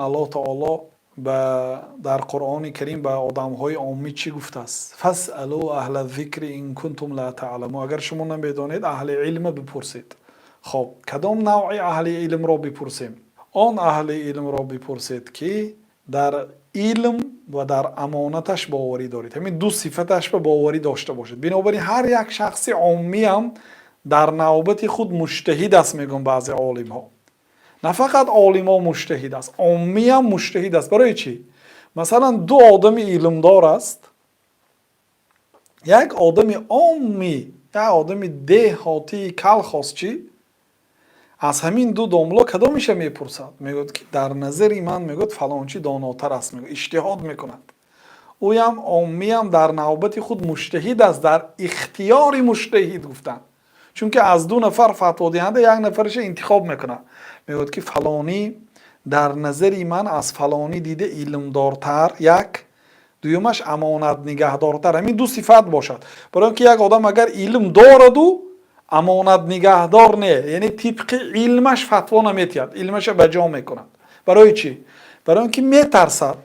Аллоҳ таоло ба дар Қуръони Карим ба одамҳои оммӣ чӣ гуфтааст? فاسألوا أهل الذكر إن كنتم لا تعلمون. Агар шумо намедонед, аҳли илма бипурсед. Хоб, кадом навъи аҳли илмро бипурсем? Он аҳли илмро бипурсед, ки дар илм ва дар амонаташ боварӣ доред, ҳамин ду сифаташ ба боварӣ дошта бошед. Бинобар ин ҳар як шахси оммиам дар навбати худ муҷтаҳид аст, мегӯянд баъзе олимҳо. На фақат олимҳо муҷтаҳид аст, оммиам муҷтаҳид аст. Барои чӣ? Масалан, ду одами илмдор аст, як одами оммӣ, як одами деҳотии калхозчӣ. Аз ҳамин ду домло кадомиша мепурсад? Мегӯяд, ки дар назари ман, мегӯяд, фалончӣ донотар аст, мегӯяд, иҷтиҳод мекунад. Ӯям, оммиям, дар навбати худ муҷтаҳид аст, дар ихтиёри муҷтаҳид гуфтанд, чунки аз ду нафар фатводиҳанда як нафараша интихоб мекунад. Мегӯяд, ки фалонӣ дар назари ман аз фалонӣ дида илмдортар, як, дуюмаш амонатнигаҳдортар. Ҳамин ду сифат бошад. Барои он ки як одам агар илм дораду амонатнигаҳдор не, яъне тибқи илмаш фатво наметиҳад, илмаша ба ҷо мекунад. Барои чӣ? Барои он ки метарсад,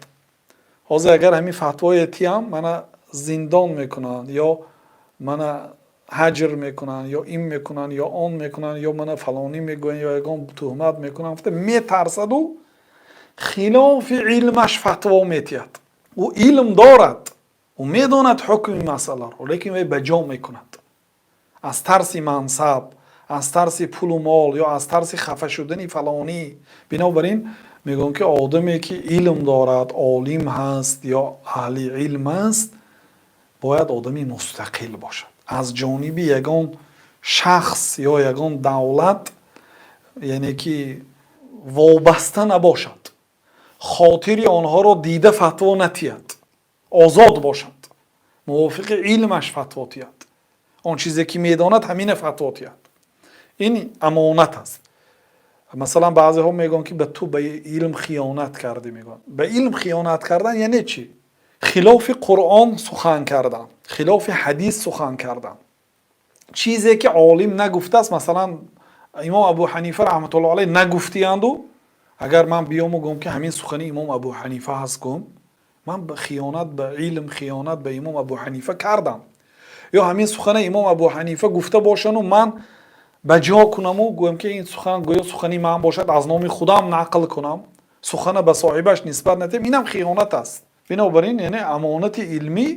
ҳозир агар ҳамин фатвое тиҳам, мана зиндон мекунанд ё мана ҳаҷр мекунанд, ё ин мекунанд, ё он мекунанд, ё мана фалонӣ мегӯянд, ё ягон туҳмат мекунанд, метарсаду хилофи илмаш фатво метиҳад. Ӯ илм дорад, ӯ медонад ҳукми масъаларо, лекин вай ба ҷо мекунад аз тарси мансаб, аз тарси пулу мол ё аз тарси хафа шудани фалонӣ. Бинобар ин мегӯям, ки одаме ки илм дорад, олим ҳаст ё аҳли илм аст, бояд одами мустақил бошад, аз ҷониби ягон шахс ё ягон давлат, яъне ки вобаста набошад, хотири онҳоро дида фатво натиҳад, озод бошад, мувофиқи илмаш фатво тиҳад, он чизе ки медонад, ҳамина фатво тиҳад. Ин амонат аст. Масалан, баъзеҳо мегӯянд, ки ба ту ба илм хиёнат кардӣ. Мегӯянд, ба илм хиёнат кардан яъне чӣ? Хилофи Қуръон сухан кардан, хилофи ҳадис сухан кардан, чизе ки олим нагуфтааст. Масалан, имом Абу Ҳанифа раҳматуллоҳ алайҳ нагуфтиянду, агар ман биёму гӯям, ки ҳамин сухани имом Абу Ҳанифа ҳаст, гӯм, ман хиёнат ба илм, хиёнат ба имом Абу Ҳанифа кардам. Ё ҳамин сухана имом Абу Ҳанифа гуфта бошану ман ба ҷо кунаму гӯям, ки ин сухан гӯё сухани ман бошад, аз номи худам нақл кунам, сухана ба соҳибаш нисбат надиҳам, инам хиёнат аст. Бинобар ин, яъне амонати илмӣ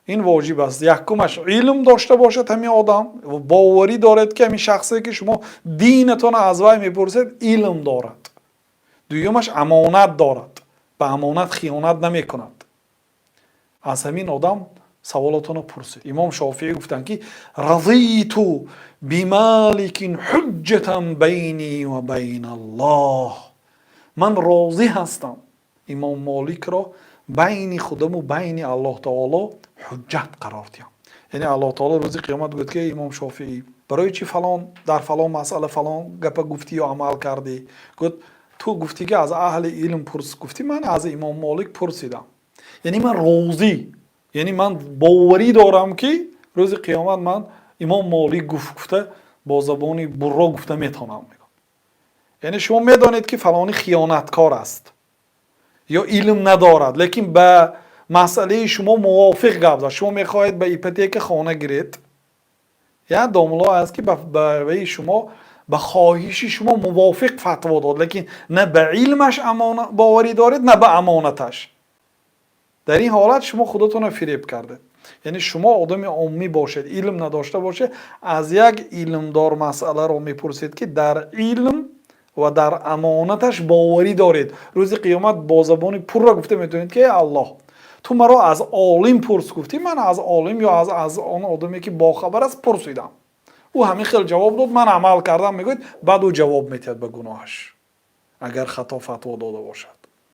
ин воҷиб аст. Якумаш, илм дошта бошад ҳамин одам, боварӣ доред, ки ҳамин шахсе ки шумо динатонро аз вай мепурсед, илм дорад. Дуюмаш, амонат дорад, ба амонат хиёнат намекунад. Аз ҳамин одам саволотонро пурсед. Имом Шофиӣ гуфтанд, ки رضيت بمالك حجة بيني وبين الله. Ман розӣ ҳастам имом Моликро байни худаму байни Аллоҳ таоло ҳуҷҷат қарор диҳам. Яъне Аллоҳ таоло рӯзи қиёмат гуфт, ки имом Шофиӣ, барои чӣ фалон дар фалон масъала фалон гапа гуфтӣ ё амал кардӣ? Гуфт: ту гуфтӣ, ки аз аҳли илм пурс гуфтӣ, ман аз имом Молик пурсидам. Яъне ман розӣ, яъне ман боварӣ дорам, ки рӯзи қиёмат ман имом Молик гуфт гуфта бо забони бурро гуфта метавонам. Яъне шумо медонед, ки фалонӣ хиёнаткор аст ё илм надорад, лекин ба масъалаи шумо мувофиқ гап зад. Шумо мехоҳед ба ипотека хона гиред, як домулло аст, ки ба ваи шумо, ба хоҳиши шумо мувофиқ фатво дод, лекин на ба илмаш боварӣ доред, на ба амонаташ. Дар ин ҳолат шумо худатонро фиреб кардед. Яъне шумо одами оммӣ бошед, илм надошта бошед, аз як илмдор масъаларо мепурсед, ки дар илм ва дар амонаташ боварӣ доред. Рӯзи қиёмат бо забони пурра гуфта метавонед, ки эй Аллоҳ, ту маро аз олим пурс гуфтӣ, ман аз олим ё аз он одаме ки бохабар аст пурсидам, ӯ ҳамин хел ҷавоб дод, ман амал кардам, мегӯяд. Баъд ӯ ҷавоб метиҳад ба гуноҳаш, агар хато фатво дода бошад.